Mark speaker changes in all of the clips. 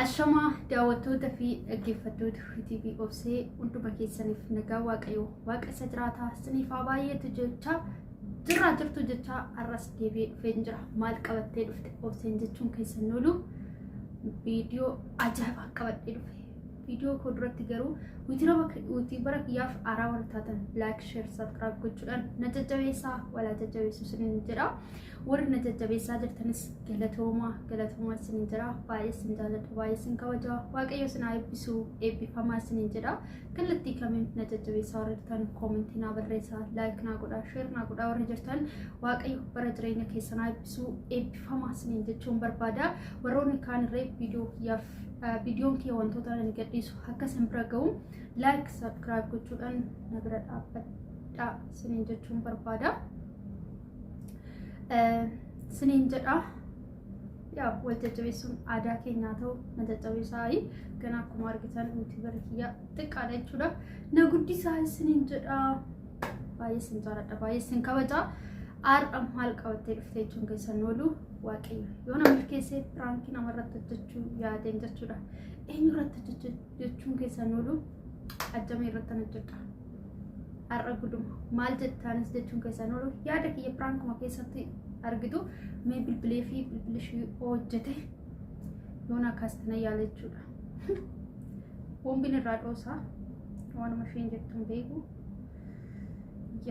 Speaker 1: Ashamaa daawwattoota fi dhaggeeffattoota TV Obsee hunduma keessaniif nagaa Waaqayyoo Waaqa isa jiraataa isiniif haa baay'eetu jechaa jirraa jirtu jechaa har'as deebi'ee dhufeen jira. Maal qabattee dhufte Obseen jechuun keessan oolu viidiyoo ajaa'ibaa qabadhee dhufe. Viidiyoo koo duratti garuu yuutuubara kiyyaaf haaraa warra taatan like, share, subscribe gochuudhaan na jajjabeessaa walaa jajjabeessu isiniin jedha. Warri na jajjabeessaa jirtanis galatoomaa galatoomaa isiniin jedha. Baay'ee isin jaalladha, baay'ee isin kabaja. Waaqayyo isin haa eebbisu, eebbifamaa isiniin jedha. Kallattii kamiin na jajjabeessaa warri jirtan koomentii naa barreessaa, like naa godhaa, share naa godhaa warri jirtan Waaqayyo bara jireenya keessan haa eebbisu, eebbifamaa isiniin jechuun barbaada. Warroonni kaan irree viidiyoo kiyyaaf viidiyoon kiyya wantoota ani gadhiisu akka isin bira ga'u like subscribe gochuudhaan na bira dhaabbadhaa isiniin jechuun barbaada. Isiniin jedha. Yaa wal jajjabeessuun aadaa keenyaa ta'u na jajjabeessaa. Gana akkuma argitan yuutuubarri kiyya xiqqaadha jechuudha. Na guddisaa isiniin jedha. Baay'ee isin jaaladha, baay'ee isin kabaja. Har'a maal qabattee dhufte jechuun keessan oolu Waaqayyo yoo na milkeessee piraankii namarratti hojjechuu yaadeen jechuudha. Eenyu irratti hojjechuu jechuun keessan oolu ajjamee irratti hojjedha. Har'a guduma maal jettaanis jechuun keessan oolu yaada kiyya piraankuma keessatti argitu mee bilbilee fi bilbilli ishii hojjete yoo na kaastana yaala jechuudha. Boombiin irraa dhoosaa waanuma isheen jettu hin beeku.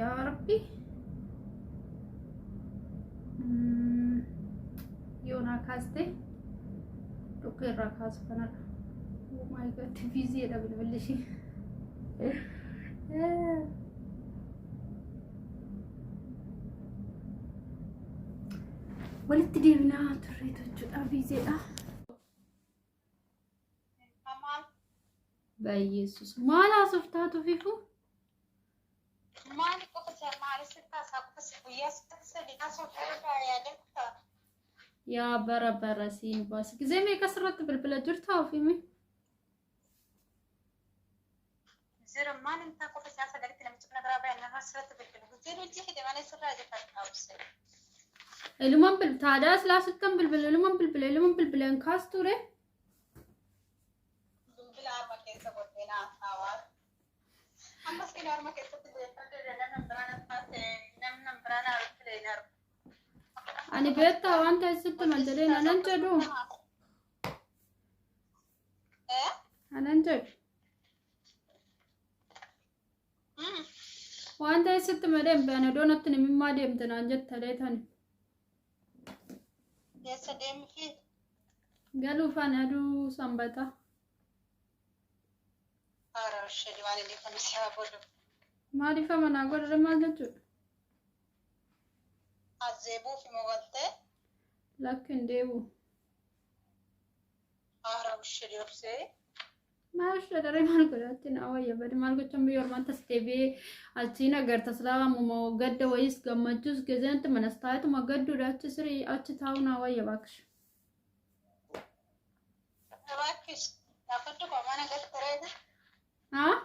Speaker 1: Yaa Rabbi. Yoo naa kaaste dhukkee irraa kaasu kanadha. Oh my God, biiziidha bilbilli ishii. Walitti deebinaa turreetu jechuudha biiziidha. Baay'eessus maal haasoftaa tufifu?
Speaker 2: Maali qofa isa maali sitti haasaa qofa si guyyaa sitti sadi haasofuu irraa yaadatta.
Speaker 1: Yaa bara bara siin baasi. Gizee meeqa sirratti bilbila jirtaa ofiimi?
Speaker 2: Jira maal intaa qofa isaa sagalitti namichi mana biraa bayan nama sirratti bilbilu. Gizeen hojii fide malee sirraa jifadha obse.
Speaker 1: Iluman bil taadaa silaa sittan bilbila iluman bilbila iluman bilbila hin kaastu ree.
Speaker 2: Bilbila harma keessa godhee naa haawaa. Ammas kan harma keessatti deeffadhe namni biraa na taate namni biraa na bilbile hin argu.
Speaker 1: Ani beektaa waan ta'e sitti hima jedheen anan jedhu.
Speaker 2: Eh?
Speaker 1: Anan jedhu. Waan ta'e sitti hima deemte ani odoo natti himimmaa deemte naan jette leetani.
Speaker 2: Eessa deemti?
Speaker 1: Galuuf ani aduu sanbata.
Speaker 2: Haara ishee waan inni kan si haa godhu.
Speaker 1: Maaliif amanaa godhare maal jechuudha?
Speaker 2: Azzeebuuf immoo galtee.
Speaker 1: Lakki hin deebi'u.
Speaker 2: Haara ishee obsee.
Speaker 1: Maal shadaree maal godhaatti na wayya badi maal gochaan biyya ormaan tas deebi'ee achiin agarta silaa ammuma gadda wayiis gammachuus gezeenti manas taa'etuma gadduudha achi sirii achi taa'uu na wayya baaksh.
Speaker 2: Baakkish naafadhu koo mana gatte reeta.
Speaker 1: Haa?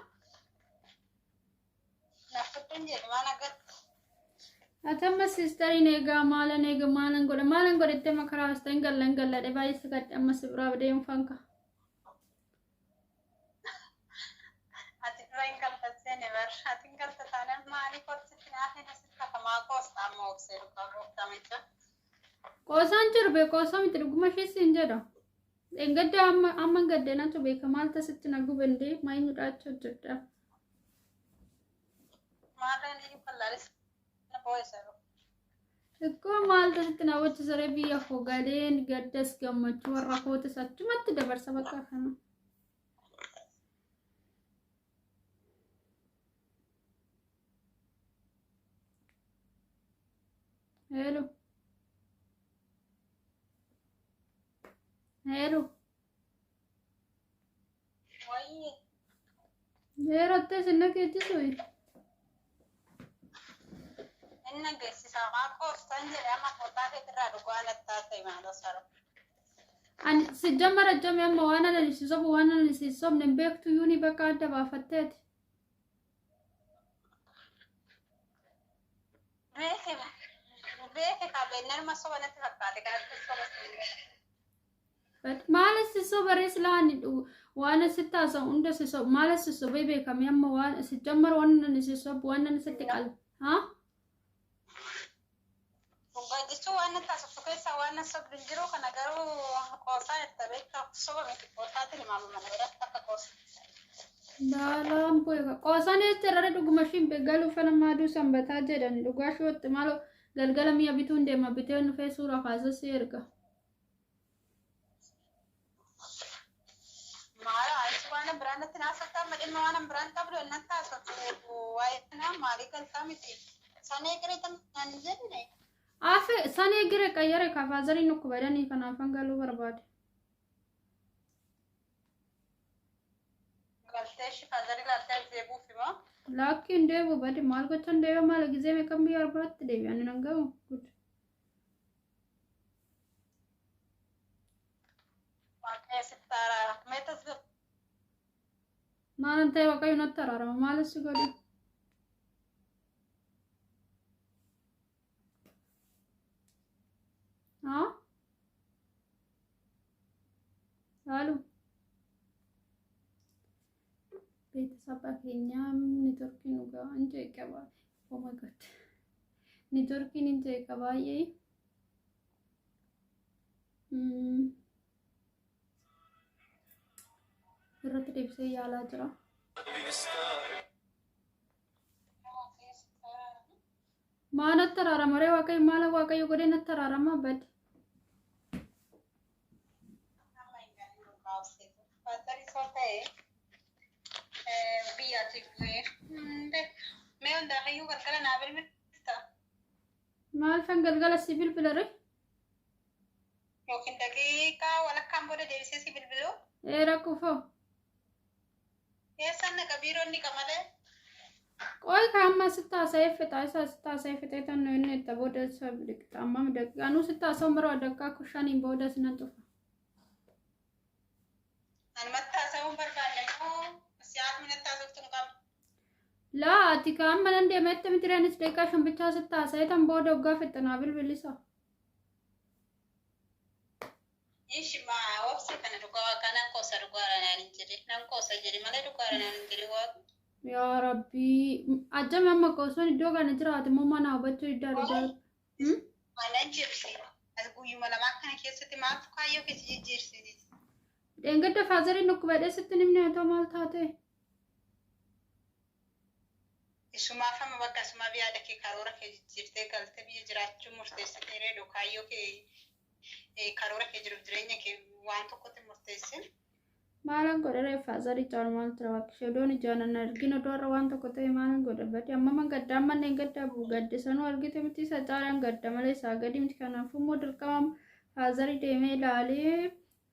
Speaker 2: Naafadhu hin jedhe mana gatte.
Speaker 1: Ati amma siistariin eegaa maalan eega maalan godha maalan godhettee makaraa hasta hin galla hin galladhe baay'ee sagadhe amma si biraa deemu fanka.
Speaker 2: Ati dura hin galta seene bar. Ati hin galta taanaan maaliif horsitti naafee nasitti hafamaa qoosta amma obsee dhugaa gooftaa.
Speaker 1: Qoosaan jiru bee qoosaa miti dhuguma ishee siin jedha. Engadda amma amma gadde natu beeka maal tasitti na gubendee maayinudha achi hojjedha.
Speaker 2: Maarreen iyyuu fallaalis na boo'isa.
Speaker 1: Ikkoo maal tasitti na wachisaree biyya koo galeen gaddas gammachuu warra kootis achumatti dabarsa bakka kana. Hello. Hello.
Speaker 2: Wayii.
Speaker 1: Yerottee sinna geejjisu.
Speaker 2: Inni geessisaa maa qoostan jedhe amma qotaa keetirraa dhugaa lattaa ta'e maaloo saro.
Speaker 1: Ani si jammara jame amma waan ani si sobu waan ani si sobne hin beektu yuuni bakka adda baafatteeti.
Speaker 2: Beeke beeke qabeenyaruma soba natti fakkaate kanatti soba.
Speaker 1: Maalis si sobaree silaa ani waan sitti haasa'u hunda si sobu maalis si sobee beekame amma waan si jammar waan ani si sobu waan ani sitti qal haa
Speaker 2: Dhugaa jechuun waan natti haasoftu keessaa waan na sobdu hin jiru kana garuu qoosaa jirta beektaa soba miti qoosaatti himaama mana biratti akka qoosa.
Speaker 1: Laalaan beeka. Qoosaan eessa irra dhuguma ishiin galuu fana maaduu sanbataa jedhan dhugaa shootti maaloo galgala mi'a bituun deema bitee nufee suura kaasee si erga.
Speaker 2: Maala achi waan biraan natti haasoftaa amma dhimma waan biraan qabdu natti haasoftu waa'ee kanaa maalii galtaa miti. Sanee qireetan nan jenne.
Speaker 1: Afe sanee gire qayyare kafaazariin dhukkubadanii kanaafan galuu barbaade.
Speaker 2: Galtee shifazarii laaltee deebuuf immoo.
Speaker 1: Lakki hin deebi'u badi maal gochaan deebi'a maal gizee meeqan biyya arbaatti deebi'a ani nan gahu.
Speaker 2: Waaqayyo sitti araara. Meetas
Speaker 1: Maalan ta'e waaqayyo natti araarama maalis si godhe. Haa? Haalu. ቤተሰብ keenya neetworkiin dhugaa hin jeeqaba. Oh my God. Neetworkiin hin jeeqa baay'ee. Irratti deebisee yaalaa jira. Maa natti araarama ree waaqayyo maala waaqayyo godhee natti araarama bade.
Speaker 2: Amma hin galee dhugaa obseetu. Faazarii soo ta'e biyyaatti bu'ee. Mee hundaafiyyuu galgala naa bilbilta.
Speaker 1: Maal fan galgala si bilbila ree?
Speaker 2: Yookiin daqiiqaa walakkaan booda deebisee si bilbiluu.
Speaker 1: Ee rakkufoo.
Speaker 2: Eessaan naqa biiroon ni qamalee.
Speaker 1: Qoy ka amma sitti haasa'ee fixa isaa sitti haasa'ee fixee tan inni itti booda isa amma daqiiqaa nuu sitti haasa'u bara daqiiqaa shaniin booda sinan cufa.
Speaker 2: Anumatti haasa'uun barbaanne immoo si'aaf minatti haasoftu hin qabdu.
Speaker 1: Laa ati ka amma nan deemetti miti reenis daqiiqaa shan bichaa sitti haasa'ee tan booda waggaa fixanaa bilbilisa.
Speaker 2: Ishi maa obse kana dhugaa waaqa nan qoosa dhugaadha naan hin jedhe nan qoosa jedhe malee dhugaadha naan hin jedhe waaqa.
Speaker 1: Yaa Rabbii ajjame amma qosoon iddoo kana jiraate immoo mana hubachuu diddaa dhugaa.
Speaker 2: Mana jibsi. As guyyuma lamaa kana keessatti maaltu kaayyoo keessa jijjiirsiti?
Speaker 1: Dheengadda faazariin dhukkubadhee sitti nimni haa ta'u maal taate?
Speaker 2: Isumaaf amma bakka isumaaf yaada kee karoora kee jijjiirtee galtee biyya jiraachuu murteessitee reedu kaayyoo kee karoora kee jiruuf jireenya kee waan tokkotti murteessin.
Speaker 1: Maalan godhe ree faazarii caalu maal tura bakka odoon ijaan an arginu odoo irra waan tokko ta'e maalan godhe badi amma man gadda amma illee gadda bu'u gadde sanuu argite miti isa caalaan gadda malee isaa gadi miti kanaafuu immoo dirqama faazarii deemee ilaalee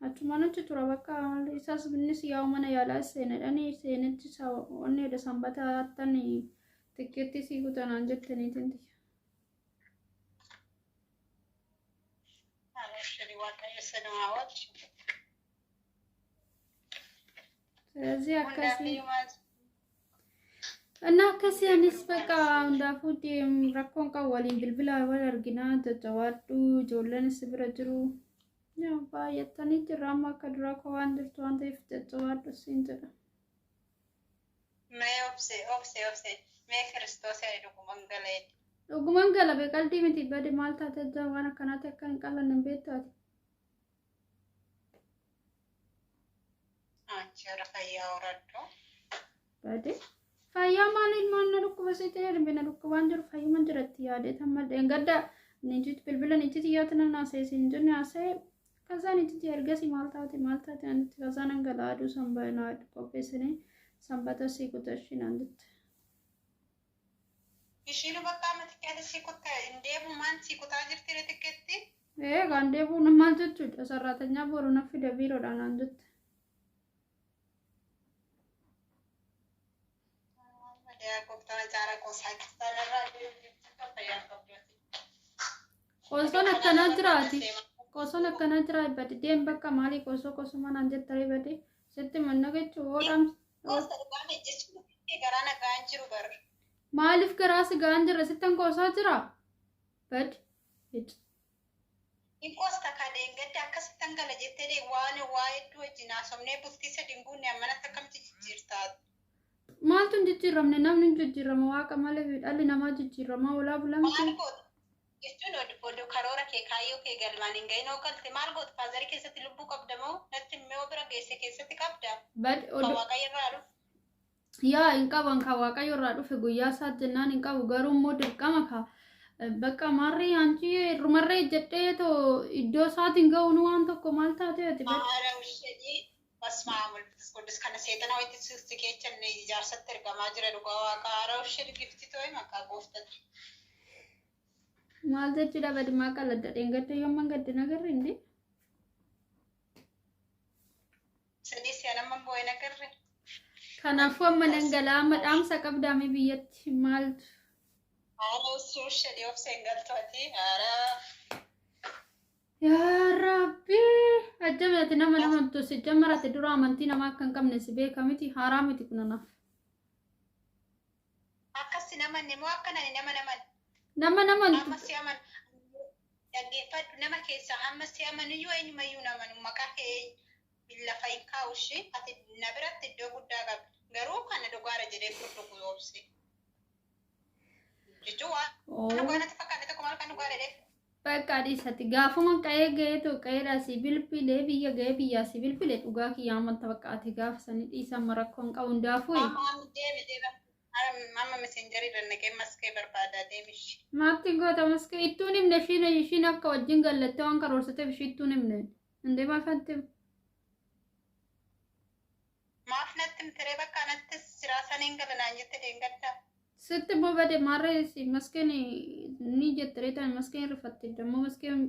Speaker 1: achumaan achi tura bakka isas innis yaa'u mana yaalaa seenedhanii seenetti onnee sanbata hattan tikkeetti sii kutanaan jettaniitiin tiyya.
Speaker 2: Abshiri waaqayyo sanumaa wajji.
Speaker 1: ስለዚህ akkasii
Speaker 2: Hundaafiyyuu maal
Speaker 1: እና akkasii anis bakka hundaafuu rakkoon qabu waliin bilbila wal arginaa jajjabaadhu ijoolleenis bira jiru. Baay'atanii jirra amma akka duraa koo waan jirtu waan ta'eef jajjabaadhu siin jedha.
Speaker 2: Mee obse obse obse mee kiristoos ani dhuguman galee.
Speaker 1: Dhuguman galabe qalbii miti bade maal taate jaa waan akkanaatti akka hin qallanne hin beektu ati.
Speaker 2: Achi fayyaa horadhu.
Speaker 1: Bade fayyaa maal ilmaan na dhukkuba sitti darbe na dhukkubaan jiru fayyuma jiratti yaadee tamma dheengadda niitit bilbila niitit iyyaatti nan haasa'e siin jenne haasa'e ከዛ niitit ergasii maal taate maal taate nanitti ከዛ nan gala aduu sanbana qopheessanii sanbata sii kutashii naan jette.
Speaker 2: Ishiin bakka amma xiqqeetti si kutta hin deemu maan si kutaa jirti xiqqeetti?
Speaker 1: Ee kan deebi'u maal jechuudha sarraatanyaa boru na fida biiroodha naan jette.
Speaker 2: Yaa gooftaan jaara qoosaa kiristaanarraa fayyaa qabdu.
Speaker 1: Qosoon akkanaa jiraati. Qosoon akkanaa jira bade deem bakka maalii qosoo qosuma naan jettaree bade sitti manna jechuu hoodhaan.
Speaker 2: Qoosa dhugaan jechuun garaa nagaan jiru bar.
Speaker 1: Maaliif garaa si ga'an jira sittan qoosaa jira? Bade.
Speaker 2: Hin qoosta ka deengadde akkasitti hangala jettee waan waa hedduu wajjin haasofnee bultii sadi hin guunne ammanatti akkamitti jijjiirtaa?
Speaker 1: Maaltu hin jijjiiramne? Namni hin jijjiirama waaqa malee dhalli namaa jijjiiramaa olaa bulamti.
Speaker 2: Maal gootu jechuun oduu karoora kee kaayyoo kee galmaan hin gahin oo galte maal gootu? Faazarii keessatti lubbuu qabda moo natti immoo bira geesse keessatti qabda?
Speaker 1: Bad
Speaker 2: Kan
Speaker 1: oduu
Speaker 2: Waaqayyo irraa dhufu.
Speaker 1: Yaa hin qaban kan Waaqayyo irraa dhufe guyyaa isaa jennaan hin qabu, garuu immoo dirqama ka bakka maarree anchi rumarree jedhee too iddoo isaatiin ga'uun waan tokko maal taate ati bad.
Speaker 2: Haara ushedii basma መንፈስ ቅዱስ kana seexana wayitti si keechanne ijaarsatti ergamaa jira dhugaa waaqa haara ushedii gifti too'e maqaa gooftati.
Speaker 1: Maal jechuudha badi maa qaladda dheengadda yoomman gadde nagarre indi.
Speaker 2: Sadii si'an amma bo'ee nagarre.
Speaker 1: Kanaafuu amma dhangala'aa amma dhaamsa qabdaame biyyatti maaltu.
Speaker 2: Haara ushedii of seengaltooti haara.
Speaker 1: Yaa Rabbi ajjabati nama namantu si jammarate dura amantii namaa akka hin qabne si beeka miti haaraa miti kun anaaf.
Speaker 2: Akkas namanne moo akka nani nama naman?
Speaker 1: Nama namantu.
Speaker 2: Amma si aman dhaggeeffadhu, nama keessaa hamma si amanuyyuu eenyumayyuu namanu maqaa kee lafa hin kaa'u ishee ati na biratti iddoo guddaa qabda. Garuu kana dhugaara jedhee fudhu obse. Jechuun waan dhugaa natti fakkaate tokko maal kan dhugaara jedhee.
Speaker 1: Bakka dhiisati gaafuma qa'ee ga'eetu qa'eedhaa si bilbilee biyya ga'ee biyyaa si bilbilee dhugaa kiyyaa amanta bakka ati gaafa sanii dhiisan rakkoon qabu hundaafuu.
Speaker 2: Amma amma deemi deema. Amma messengerii irra naqee maskee barbaadaa deemishi.
Speaker 1: Maatti goota maskee ittuun himne ishiin akka wajjin gallattee waan karoorsateef ishii ittuun himne. Indee maaf natti
Speaker 2: Maaf natti himtiree bakka natti siraa saniin gala naan jette deengaddaa.
Speaker 1: Sitti immoo bade maarree si maskeen ni jettiree tan maskeen rifatte dammoo maskeen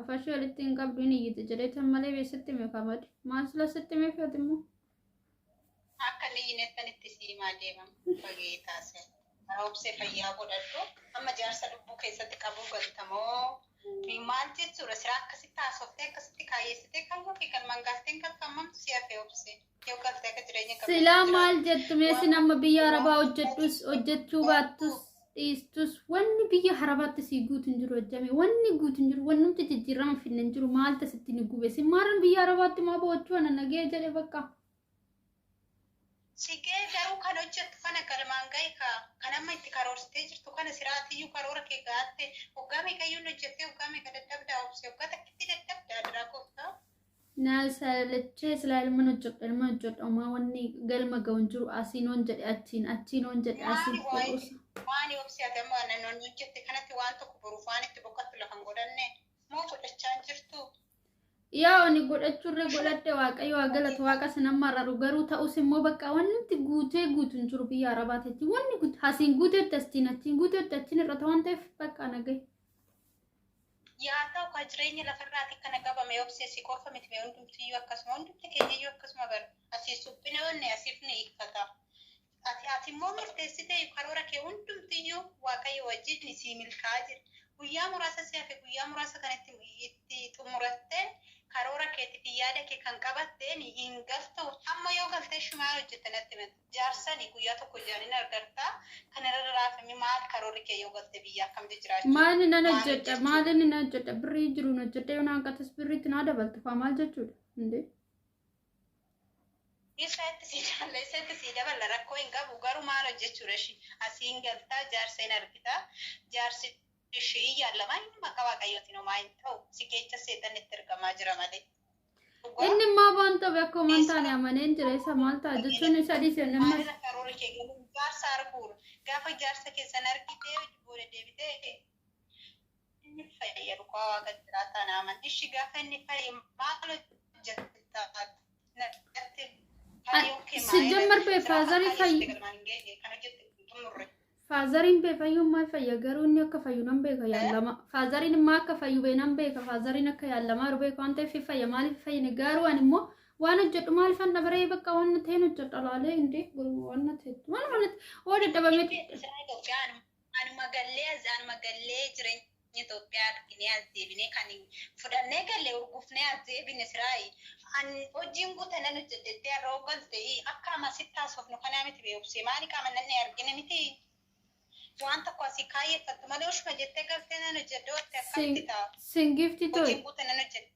Speaker 1: afashii walitti hin qabdu ni iyyite jedhee tan malee beessatti hime kamadi. Maal sila sitti hime feeti immoo.
Speaker 2: Akka liyyinettan itti siimaa deeman fagee taasise. Obsee fayyaa godhadhu. Amma jaarsa lubbuu keessatti qabuu galtamoo. Maal jechuudha siraa akkasitti haasoftee akkasitti kaayyeessitee kan kee kan mangaafteen kan kammamtu si hafee obsee. Yoo galtee akka jireenya qabdu.
Speaker 1: Silaa maal jettu meesin amma biyya Arabaa hojjedhus hojjechuu baattus dhiistus wanni biyya Arabaatti sii guutu hin jiru hojjame wanni guutu hin jiru wannumti jijjiirama finne hin jiru maal tasitti ni gube si maaran biyya Arabaatti maa bo'achuu ana nagee jedhe bakka.
Speaker 2: Sigee garuu kan hojjettu kana galmaan gahe kan amma itti karoorsitee jirtu kana siraatiyyuu karoora kee gaatte waggaa meeqayyuu hojjettee waggaa meeqa dadhabdaa obsee waggaa takkitti dadhabdaa diraa gooftaa.
Speaker 1: Naa salachee silaa ilma hojjedha ilma hojjedha homaa wanni galma ga'u hin jiru asiin hoon jedhe achiin achiin hoon jedhe asiin
Speaker 2: Maali waa'ee
Speaker 1: godhuus.
Speaker 2: maali obsee ati amma waan hojjette kanatti waan tokko boruuf waan itti boqottu lafa hin godhanne moo godhachaa hin jirtu?
Speaker 1: Yaa ani godhachuurra godhadhe waaqayyo haa galatu waaqa sana mararu garuu ta'us immoo bakka wanti guutee guutu hin jiru biyya Arabaatti wanni guutu asiin guuteetti achiin achiin guuteetti achiin irra waan ta'eef bakka nagaye.
Speaker 2: Yaa ta'u ka jireenya lafarraati kana qabame obsee si qofa miti mee hundumtiyyuu akkasuma hundumti keenyayyuu akkasuma bara asii suphina onne asiif ni hiikkata. Ati immoo murteessitee karoora kee hundumtiyyuu waaqayyo wajjin sii milkaa'aa jira. Guyyaa muraasa si hafe guyyaa muraasa kanatti itti xumurattee karoora keetii fi yaada kee kan qabatteen hin galtu. Amma yoo galtee shumaa hojjette natti himata. Jaarsani guyyaa tokko jaanin argartaa kana irra raafame maal karoorri kee yoo galte biyya akkamti jiraachuu?
Speaker 1: Maali nan
Speaker 2: Maal
Speaker 1: hojjedha
Speaker 2: hojjechuu?
Speaker 1: maali nan hojjedha birrii jiru nan hojjedha yoo naan qatas birriitti naa dabaltu faa maal jechuudha indee.
Speaker 2: Isatti si dabala isatti si dabala rakkoo hin qabu garuu maal hojjechuudha ishii asiin galtaa jaarsa hin argitaa jaarsi ishii yaalamaa inni maqaa waaqayyootiin homaa hin ta'u si keessa seexan itti ergamaa jira malee. Dhugaa
Speaker 1: Inni immoo waan ta'e akka homaa hin taane amaneen jira isa maal ta'a jechuun isa dhiise nama.
Speaker 2: maalirra karoora kee galuun jaarsa arguudha gaafa jaarsa keessan argitee booda deebitee inni fayya dhugaa waaqa jiraataa naaman ishii gaafa inni fayye maal hojjetaa natti kaayyoo kee
Speaker 1: Sijjammar bee faazarii fayyi.
Speaker 2: Kan hojjette xumurre.
Speaker 1: Faazariin bee fayyuun maal fayya garuu inni akka fayyu nan beeka yaallama. Faazariin immoo akka fayyu bee nan beeka faazariin akka yaallamaa jiru beeka waan ta'eef fayya maaliif fayyine garuu ani immoo waan hojjedhu maaliif an dabaree bakka waan ta'een hojjedha laalee indee waan ta'e waan waan oo dadhabame.
Speaker 2: Itoophiyaa anuma gallee anuma gallee jireenya Itoophiyaa arginee as deebinee kan fudhannee gallee urgufnee as deebine siraayi. An hojiin guutan nan hojjedhettee har'a galte akka amma sitti haasofnu kanaa miti beeksise maali qaama nanni argine miti. Waan tokko asii kaayyeeffattu malee ushuma jettee galtee nan hojjedhe ootte akkamitti ta'a?
Speaker 1: Sin gifti too'i.
Speaker 2: Hojiin guute nan hojjedhe.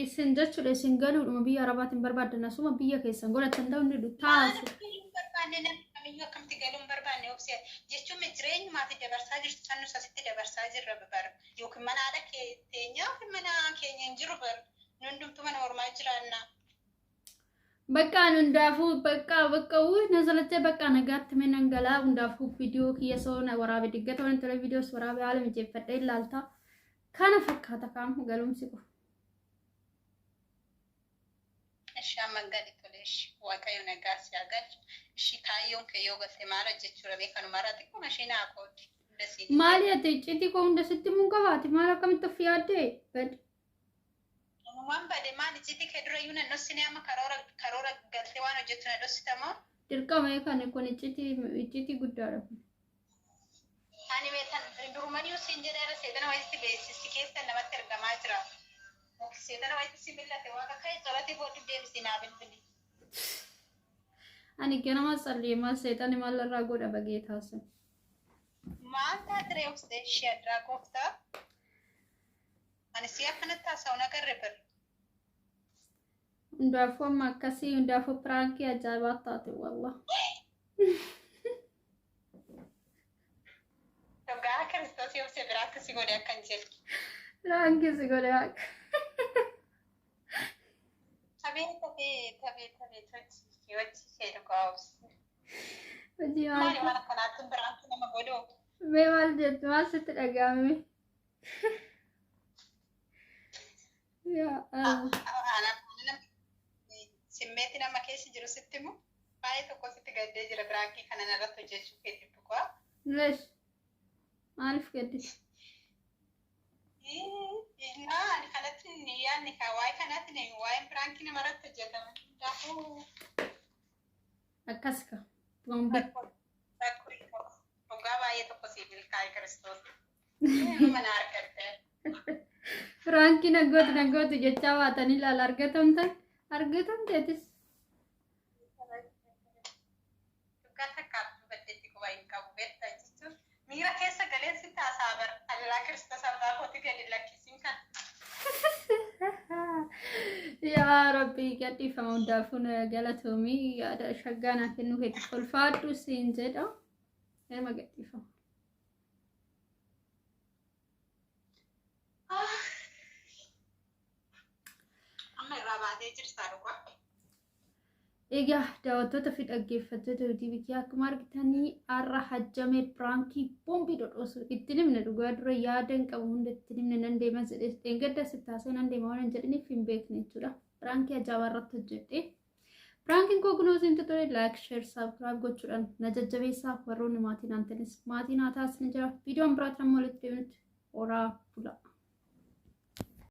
Speaker 1: Isin jechuudha isin galuudhuma biyya Arabaatiin barbaaddan asuma biyya keessan godhatan ta'uu ni
Speaker 2: Maal
Speaker 1: taasu.
Speaker 2: galuu hin barbaanne, namni kamiyyuu akkamitti galuu hin barbaanne obsee jechuun jireenyumaati dabarsaa jirtu san nus asitti dabarsaa jirra bar, yookiin mana haadha teenyaa yookiin mana keenya hin jiru bar, nu hundumtuu mana ormaa jiraanna.
Speaker 1: Bakka ani hundaafuu bakka bakka uu na salattee bakka nagaatti mee nan galaa. Hundaafuu viidiyoo kiyya soo na waraabe diggata waan tole viidiyoos waraabe haala mijeeffadhee ilaalta. Kana fakkaata kaam galumsi kun.
Speaker 2: Ishi amma gali tole, ishi Waaqayyo nagaa si haa galchu. Ishi kaayyoon kee yoo galte maal hojjechuudha mee kanumarraa xiqquma ishee naa qoodi. Hunda siin hin
Speaker 1: Maali ati icciitii koo hunda sitti mun qabaati maal akkamitti of yaaddee? Bad.
Speaker 2: jedhu. Waan bade maal icciitii kee durayyuu nan dhossine, amma karoora galtee waan hojjettu na dhossitamoo?
Speaker 1: Dirqama kan kun icciitii icciitii guddaadha kun.
Speaker 2: Ani beekan durumaniyu siin jedheera, seexana wayitti beeksisi keessa namatti ergamaa jira. Seexana wayitti si millate waaqa ka'e tolatti booddee deebisi naa bilbili.
Speaker 1: Ani ganama tsalliimaa seexani maal irraa godha bagee taasisu.
Speaker 2: Maal taatire obsee ishee addaa gooftaa? Ani si akkanatti haasa'u nagarre bir.
Speaker 1: Hundaafuu amma akkasii hundaafuu piraankii ajaa'ibaa taate wallah.
Speaker 2: Dhugaa Kiristoos obsee biraatti si godhe akkan jedhu.
Speaker 1: Piraankii si godhe waaqa.
Speaker 2: Abeet abeet abeet abeet, hojii hojii kee dhugaa obsee.
Speaker 1: Hojii maal
Speaker 2: Maali waan akkanaatti biraatti nama godhu?
Speaker 1: Mee maal jettu, maal sitti dhaga'ame? Yaa Allah.
Speaker 2: Simmeeti nama keessa jiru sitti himu baay'ee tokko sitti gaddee jira biraankii kana narratti hojjechuu keetiif dhugaa.
Speaker 1: Leesh maaliif gaddite?
Speaker 2: Ani kanatti ni yaadne kaa waa'ee kanaatti ni waa'een biraankii namarratti hojjetama. Kanaafuu
Speaker 1: Akkas ka. Bombi.
Speaker 2: rakkoo hin qabu. Dhugaa baay'ee tokko siif milkaa'e Kiristoos. Mana argatte.
Speaker 1: Piraankii naggooti naggooti jechaa baatanii ilaala argatamtan argatamteetis.
Speaker 2: Dhugaa takkaaf dubatteetti quba hin qabu beektaa jechuun miira keessa galeen sitti haasa'a bara. Allaa Kiristoos abbaa kooti gadi lakkisiin kan.
Speaker 1: Yaa Rabbi gadhiifama, hundaafuu galatoomii yaada shaggaa naa kennuu keetiif ulfaadhu siin jedha. Nama gadhiifama.
Speaker 2: Amma irraa baatee jirtaa dhugaa.
Speaker 1: Egaa daawwattoota fi dhaggeeffattoota YouTube akkuma argitanii har'a hajjamee piraankii boombii dhodhoosu itti himne. Dhugaa dura yaada hin qabu, hunda itti himne nan deema jedhee dheengadda sitti haasa'e nan deema waan hin jedhiniif hin beekne jechuudha. Piraankii ajaa'ibaa irratti hojjedhe. Piraankiin koo kunoo isin tole, like, share, subscribe gochuudhaan na jajjabeessaa. Warroonni maatii naan ta'anis maatii naa taasisan jira. Viidiyoon biraatti amma walitti deebinutti horaa bulaa.